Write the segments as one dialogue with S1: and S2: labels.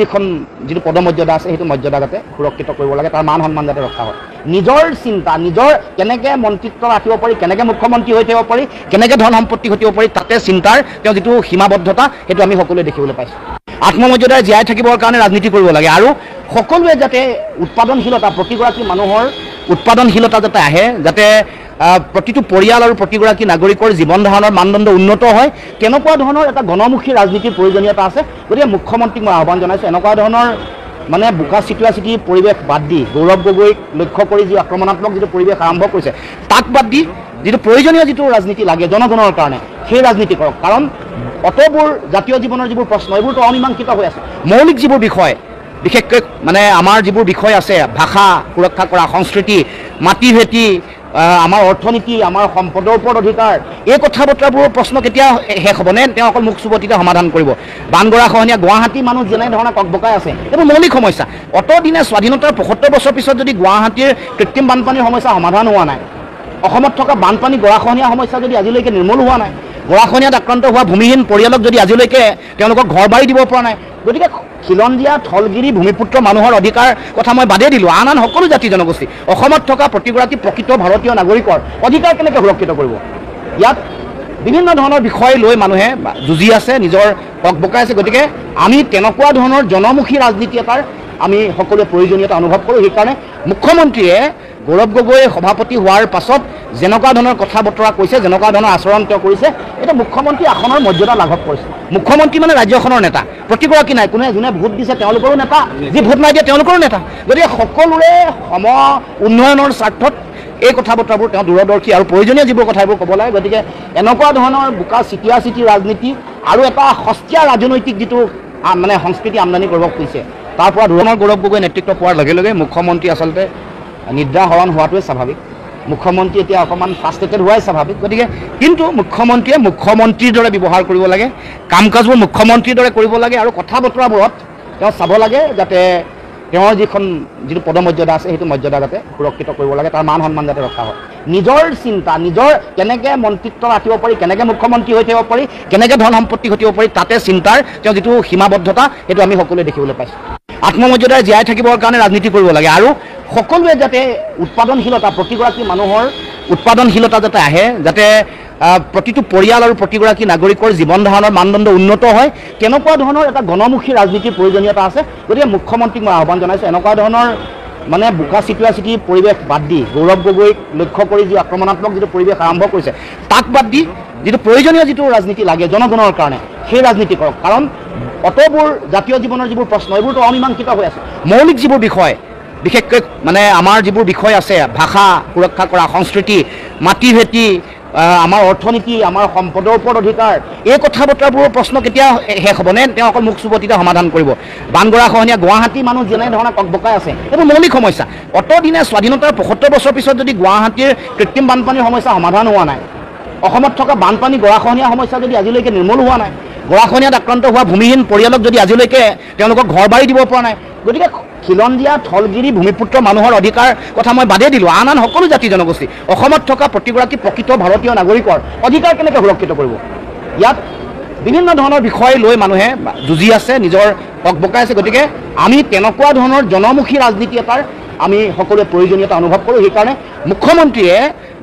S1: এইখন যিটো পদমৰ্যাদা আছে, সেইটো মৰ্যাদা যাতে সুৰক্ষিত কৰিব লাগে, তাৰ মান সন্মান যাতে ৰক্ষা হয়। নিজৰ চিন্তা, নিজৰ কেনেকৈ মন্ত্ৰিত্ব ৰাখিব পাৰি, কেনেকৈ মুখ্যমন্ত্ৰী হৈ থাকিব পাৰি, কেনেকৈ ধন সম্পত্তি ঘটিব পাৰি, তাতে চিন্তাৰ তেওঁ যিটো সীমাবদ্ধতা, সেইটো আমি সকলোৱে দেখিবলৈ পাইছোঁ। আত্মমৰ্যাদাৰে জীয়াই থাকিবৰ কাৰণে ৰাজনীতি কৰিব লাগে আৰু সকলোৱে যাতে উৎপাদনশীলতা, প্ৰতিগৰাকী মানুহৰ উৎপাদনশীলতা যাতে আহে, যাতে প্ৰতিটো পৰিয়াল আৰু প্ৰতিগৰাকী নাগৰিকৰ জীৱন ধাৰণৰ মানদণ্ড উন্নত হয়, তেনেকুৱা ধৰণৰ এটা গণমুখী ৰাজনীতিৰ প্ৰয়োজনীয়তা আছে। গতিকে মুখ্যমন্ত্ৰীক মই আহ্বান জনাইছোঁ, এনেকুৱা ধৰণৰ মানে বোকা চিটোৱা চিটি পৰিৱেশ বাদ দি, গৌৰৱ গগৈক লক্ষ্য কৰি যি আক্ৰমণাত্মক যিটো পৰিৱেশ আৰম্ভ কৰিছে তাক বাদ দি যিটো প্ৰয়োজনীয় যিটো ৰাজনীতি লাগে জনগণৰ কাৰণে, সেই ৰাজনীতি কৰক। কাৰণ অতবোৰ জাতীয় জীৱনৰ যিবোৰ প্ৰশ্ন, এইবোৰতো অমীমাংসিত হৈ আছে। মৌলিক যিবোৰ বিষয়, বিশেষকৈ মানে আমাৰ যিবোৰ বিষয় আছে, ভাষা সুৰক্ষা কৰা, সংস্কৃতি, মাটি ভেটি, আমাৰ অৰ্থনীতি, আমাৰ সম্পদৰ ওপৰত অধিকাৰ, এই কথা বতৰাবোৰৰ প্ৰশ্ন কেতিয়া শেষ হ'বনে? তেওঁ অকল মুখ চুবতিতে সমাধান কৰিব? বানগৰাখহনীয়া, গুৱাহাটী মানুহ যেনেধৰণে ককবকাই আছে, এইবোৰ মৌলিক সমস্যা। অতদিনে স্বাধীনতাৰ 75 বছৰ পিছত যদি গুৱাহাটীৰ কৃত্ৰিম বানপানীৰ সমস্যা সমাধান হোৱা নাই, অসমত থকা বানপানী গৰাখহনীয়া সমস্যা যদি আজিলৈকে নিৰ্মূল হোৱা নাই, গৰাখহনীয়াত আক্ৰান্ত হোৱা ভূমিহীন পৰিয়ালক যদি আজিলৈকে তেওঁলোকক ঘৰ বাৰী দিব পৰা নাই, গতিকে খিলঞ্জীয়া থলগিৰি ভূমিপুত্ৰ মানুহৰ অধিকাৰ কথা মই বাদেই দিলোঁ, আন আন সকলো জাতি জনগোষ্ঠী, অসমত থকা প্ৰতিগৰাকী প্ৰকৃত ভাৰতীয় নাগৰিকৰ অধিকাৰ কেনেকৈ সুৰক্ষিত কৰিব? ইয়াত বিভিন্ন ধৰণৰ বিষয় লৈ মানুহে যুঁজি আছে, নিজৰ ককবকাই আছে। গতিকে আমি তেনেকুৱা ধৰণৰ জনমুখী ৰাজনীতি এটাৰ আমি সকলোৱে প্ৰয়োজনীয়তা অনুভৱ কৰোঁ। সেইকাৰণে মুখ্যমন্ত্ৰীয়ে গৌৰৱ গগৈ সভাপতি হোৱাৰ পাছত যেনেকুৱা ধৰণৰ কথা বতৰা কৈছে, যেনেকুৱা ধৰণৰ আচৰণ তেওঁ কৰিছে, এতিয়া মুখ্যমন্ত্ৰী আসনৰ মৰ্যাদা লাঘৱ কৰিছে। মুখ্যমন্ত্ৰী মানে ৰাজ্যখনৰ নেতা, প্ৰতিগৰাকী নাই, কোনে যোনে ভোট দিছে তেওঁলোকৰো নেতা, যি ভোট নাই দিয়া তেওঁলোকৰো নেতা। গতিকে সকলোৰে সম উন্নয়নৰ স্বাৰ্থত এই কথা বতৰাবোৰ তেওঁ দূৰদৰ্শী আৰু প্ৰয়োজনীয় যিবোৰ কথা এইবোৰ ক'ব লাগে। গতিকে এনেকুৱা ধৰণৰ বোকা চিটিয়া চিটি ৰাজনীতি আৰু এটা সস্তীয়া ৰাজনৈতিক যিটো মানে সংস্কৃতি আমদানি কৰিব খুজিছে, তাৰ পৰা দূৰণৰ গৌৰৱ গগৈ নেতৃত্ব পোৱাৰ লগে লগে মুখ্যমন্ত্ৰী আচলতে নিদ্ৰাহৰণ হোৱাটোৱে স্বাভাৱিক। মুখ্যমন্ত্ৰী এতিয়া অকণমান ফ্ৰাষ্ট্ৰেটেড হোৱাই স্বাভাৱিক। গতিকে কিন্তু মুখ্যমন্ত্ৰীয়ে মুখ্যমন্ত্ৰীৰ দৰে ব্যৱহাৰ কৰিব লাগে, কাম কাজবোৰ মুখ্যমন্ত্ৰীৰ দৰে কৰিব লাগে আৰু কথা বতৰাবোৰত তেওঁ চাব লাগে যাতে তেওঁৰ যিখন যিটো পদমৰ্যাদা আছে, সেইটো মৰ্যাদা যাতে সুৰক্ষিত কৰিব লাগে, তাৰ মান সন্মান যাতে ৰক্ষা হয়। নিজৰ চিন্তা, নিজৰ কেনেকৈ মন্ত্ৰিত্ব ৰাখিব পাৰি, কেনেকৈ মুখ্যমন্ত্ৰী হৈ থাকিব পাৰি, কেনেকৈ ধন সম্পত্তি ঘটিব পাৰি, তাতে চিন্তাৰ তেওঁ যিটো সীমাবদ্ধতা, সেইটো আমি সকলোৱে দেখিবলৈ পাইছোঁ। আত্মমৰ্যাদাৰে জীয়াই থাকিবৰ কাৰণে ৰাজনীতি কৰিব লাগে আৰু সকলোৱে যাতে উৎপাদনশীলতা, প্ৰতিগৰাকী মানুহৰ উৎপাদনশীলতা যাতে আহে, যাতে প্ৰতিটো পৰিয়াল আৰু প্ৰতিগৰাকী নাগৰিকৰ জীৱন ধাৰণৰ মানদণ্ড উন্নত হয়, তেনেকুৱা ধৰণৰ এটা গণমুখী ৰাজনীতিৰ প্ৰয়োজনীয়তা আছে। গতিকে মুখ্যমন্ত্ৰীক মই আহ্বান জনাইছোঁ, এনেকুৱা ধৰণৰ মানে বোকা চিটোৱা চিটি পৰিৱেশ বাদ দি, গৌৰৱ গগৈক লক্ষ্য কৰি যি আক্ৰমণাত্মক যিটো পৰিৱেশ আৰম্ভ কৰিছে তাক বাদ দি যিটো প্ৰয়োজনীয় যিটো ৰাজনীতি লাগে জনগণৰ কাৰণে, সেই ৰাজনীতি কৰক। কাৰণ অতবোৰ জাতীয় জীৱনৰ যিবোৰ প্ৰশ্ন, এইবোৰতো অমীমাংসিত হৈ আছে। মৌলিক যিবোৰ বিষয়, বিশেষকৈ মানে আমাৰ যিবোৰ বিষয় আছে, ভাষা সুৰক্ষা কৰা, সংস্কৃতি, মাটি ভেটি, আমাৰ অৰ্থনীতি, আমাৰ সম্পদৰ ওপৰত অধিকাৰ, এই কথা বতৰাবোৰৰ প্ৰশ্ন কেতিয়া শেষ হ'বনে? তেওঁ অকল মুখ চুবতিতে সমাধান কৰিব? বানগৰাখহনীয়া, গুৱাহাটী মানুহ যেনেধৰণে ককবকাই আছে, এইবোৰ মৌলিক সমস্যা। অতদিনে স্বাধীনতাৰ 75 বছৰ পিছত যদি গুৱাহাটীৰ কৃত্ৰিম বানপানীৰ সমস্যা সমাধান হোৱা নাই, অসমত থকা বানপানী গৰাখহনীয়া সমস্যা যদি আজিলৈকে নিৰ্মূল হোৱা নাই, গৰাখহনীয়াত আক্ৰান্ত হোৱা ভূমিহীন পৰিয়ালক যদি আজিলৈকে তেওঁলোকক ঘৰ বাৰী দিব পৰা নাই, গতিকে খিলঞ্জীয়া থলগিৰি ভূমিপুত্ৰ মানুহৰ অধিকাৰ কথা মই বাদেই দিলোঁ, আন আন সকলো জাতি জনগোষ্ঠী, অসমত থকা প্ৰতিগৰাকী প্ৰকৃত ভাৰতীয় নাগৰিকৰ অধিকাৰ কেনেকৈ সুৰক্ষিত কৰিব? ইয়াত বিভিন্ন ধৰণৰ বিষয় লৈ মানুহে যুঁজি আছে, নিজৰ ককবকাই আছে। গতিকে আমি তেনেকুৱা ধৰণৰ জনমুখী ৰাজনীতি এটাৰ আমি সকলোৱে প্ৰয়োজনীয়তা অনুভৱ কৰোঁ। সেইকাৰণে মুখ্যমন্ত্ৰীয়ে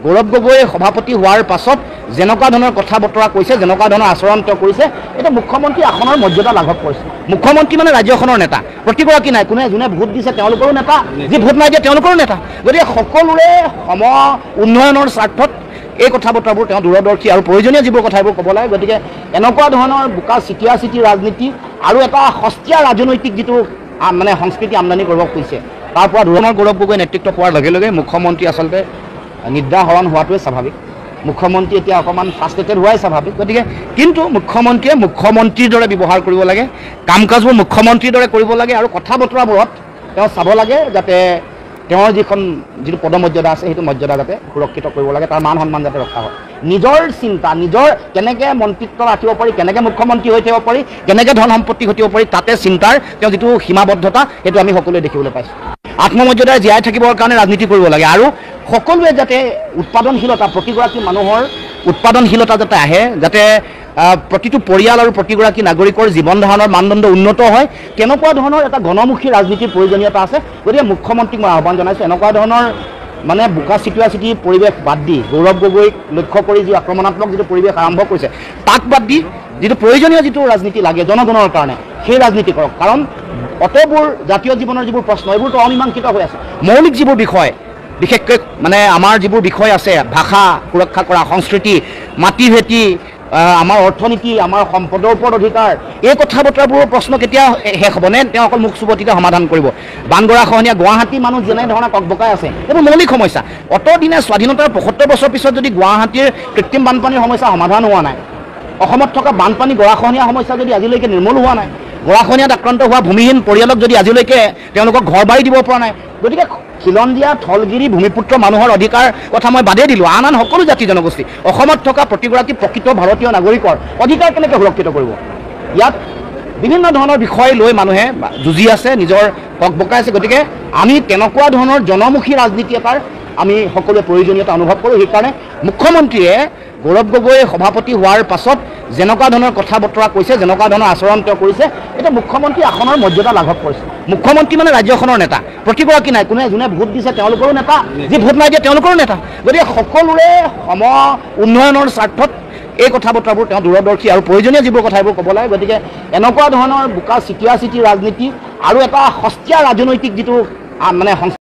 S1: গৌৰৱ গগৈ সভাপতি হোৱাৰ পাছত যেনেকুৱা ধৰণৰ কথা বতৰা কৈছে, যেনেকুৱা ধৰণৰ আচৰণ তেওঁ কৰিছে, এতিয়া মুখ্যমন্ত্ৰী আসনৰ মৰ্যাদা লাঘৱ কৰিছে। মুখ্যমন্ত্ৰী মানে ৰাজ্যখনৰ নেতা, প্ৰতিগৰাকী নাই, কোনে যোনে ভোট দিছে তেওঁলোকৰো নেতা, যি ভোট নাই দিয়া তেওঁলোকৰো নেতা। গতিকে সকলোৰে সম উন্নয়নৰ স্বাৰ্থত এই কথা বতৰাবোৰ তেওঁ দূৰদৰ্শী আৰু প্ৰয়োজনীয় যিবোৰ কথা এইবোৰ ক'ব লাগে। গতিকে এনেকুৱা ধৰণৰ বোকা চিটিয়া চিটি ৰাজনীতি আৰু এটা সস্তীয়া ৰাজনৈতিক যিটো মানে সংস্কৃতি আমদানি কৰিব খুজিছে, তাৰ পৰা দূৰণৰ গৌৰৱ গগৈ নেতৃত্ব পোৱাৰ লগে লগে মুখ্যমন্ত্ৰী আচলতে নিদ্ৰাহৰণ হোৱাটোৱে স্বাভাৱিক। মুখ্যমন্ত্ৰী এতিয়া অকণমান ফ্ৰাষ্ট্ৰেটেড হোৱাই স্বাভাৱিক। গতিকে কিন্তু মুখ্যমন্ত্ৰীয়ে মুখ্যমন্ত্ৰীৰ দৰে ব্যৱহাৰ কৰিব লাগে, কাম কাজবোৰ মুখ্যমন্ত্ৰীৰ দৰে কৰিব লাগে আৰু কথা বতৰাবোৰত তেওঁ চাব লাগে যাতে তেওঁৰ যিখন যিটো পদমৰ্যাদা আছে, সেইটো মৰ্যাদা যাতে সুৰক্ষিত কৰিব লাগে, তাৰ মান সন্মান যাতে ৰক্ষা হয়। নিজৰ চিন্তা, নিজৰ কেনেকৈ মন্ত্ৰিত্ব ৰাখিব পাৰি, কেনেকৈ মুখ্যমন্ত্ৰী হৈ থাকিব পাৰি, কেনেকৈ ধন সম্পত্তি ঘটিব পাৰি, তাতে চিন্তাৰ তেওঁ যিটো সীমাবদ্ধতা, সেইটো আমি সকলোৱে দেখিবলৈ পাইছোঁ। আত্মমৰ্যাদাৰে জীয়াই থাকিবৰ কাৰণে ৰাজনীতি কৰিব লাগে আৰু সকলোৱে যাতে উৎপাদনশীলতা, প্ৰতিগৰাকী মানুহৰ উৎপাদনশীলতা যাতে আহে, যাতে প্ৰতিটো পৰিয়াল আৰু প্ৰতিগৰাকী নাগৰিকৰ জীৱন ধাৰণৰ মানদণ্ড উন্নত হয়, তেনেকুৱা ধৰণৰ এটা গণমুখী ৰাজনীতিৰ প্ৰয়োজনীয়তা আছে। গতিকে মুখ্যমন্ত্ৰীক মই আহ্বান জনাইছোঁ, এনেকুৱা ধৰণৰ মানে বোকা চিটোৱা চিটি পৰিৱেশ বাদ দি, গৌৰৱ গগৈক লক্ষ্য কৰি যি আক্ৰমণাত্মক যিটো পৰিৱেশ আৰম্ভ কৰিছে তাক বাদ দি যিটো প্ৰয়োজনীয় যিটো ৰাজনীতি লাগে জনগণৰ কাৰণে, সেই ৰাজনীতি কৰক। কাৰণ অতবোৰ জাতীয় জীৱনৰ যিবোৰ প্ৰশ্ন, এইবোৰতো অমীমাংসিত হৈ আছে। মৌলিক যিবোৰ বিষয়, বিশেষকৈ মানে আমাৰ যিবোৰ বিষয় আছে, ভাষা সুৰক্ষা কৰা, সংস্কৃতি, মাটি ভেটি, আমাৰ অৰ্থনীতি, আমাৰ সম্পদৰ ওপৰত অধিকাৰ, এই কথা বতৰাবোৰৰ প্ৰশ্ন কেতিয়া শেষ হ'বনে? তেওঁ অকল মুখ চুবতিতে সমাধান কৰিব? বানগৰাখহনীয়া, গুৱাহাটী মানুহ যেনেধৰণে ককবকাই আছে, এইবোৰ মৌলিক সমস্যা। অতদিনে স্বাধীনতাৰ ৭৫ বছৰ পিছত যদি গুৱাহাটীৰ কৃত্ৰিম বানপানীৰ সমস্যা সমাধান হোৱা নাই, অসমত থকা বানপানী গৰাখহনীয়া সমস্যা যদি আজিলৈকে নিৰ্মূল হোৱা নাই, গৰাখহনীয়াত আক্ৰান্ত হোৱা ভূমিহীন পৰিয়ালক যদি আজিলৈকে তেওঁলোকক ঘৰ বাৰী দিব পৰা নাই, গতিকে খিলঞ্জীয়া থলগিৰি ভূমিপুত্ৰ মানুহৰ অধিকাৰ কথা মই বাদেই দিলোঁ, আন আন সকলো জাতি জনগোষ্ঠী, অসমত থকা প্ৰতিগৰাকী প্ৰকৃত ভাৰতীয় নাগৰিকৰ অধিকাৰ কেনেকৈ সুৰক্ষিত কৰিব? ইয়াত বিভিন্ন ধৰণৰ বিষয় লৈ মানুহে যুঁজি আছে, নিজৰ ককবকাই আছে। গতিকে আমি তেনেকুৱা ধৰণৰ জনমুখী ৰাজনীতি এটাৰ আমি সকলোৱে প্ৰয়োজনীয়তা অনুভৱ কৰোঁ। সেইকাৰণে মুখ্যমন্ত্ৰীয়ে গৌৰৱ গগৈ সভাপতি হোৱাৰ পাছত যেনেকুৱা ধৰণৰ কথা বতৰা কৈছে, যেনেকুৱা ধৰণৰ আচৰণ তেওঁ কৰিছে, এতিয়া মুখ্যমন্ত্ৰী আসনৰ মৰ্যাদা লাঘৱ কৰিছে। মুখ্যমন্ত্ৰী মানে ৰাজ্যখনৰ নেতা, প্ৰতিগৰাকী নাই, কোনে যোনে ভোট দিছে তেওঁলোকৰো নেতা, যি ভোট নাই দিয়া তেওঁলোকৰো নেতা। গতিকে সকলোৰে সম উন্নয়নৰ স্বাৰ্থত এই কথা বতৰাবোৰ তেওঁ দূৰদৰ্শী আৰু প্ৰয়োজনীয় যিবোৰ কথা এইবোৰ ক'ব লাগে। গতিকে এনেকুৱা ধৰণৰ বোকা চিটিয়া চিটি ৰাজনীতি আৰু এটা সস্তীয়া ৰাজনৈতিক যিটো মানে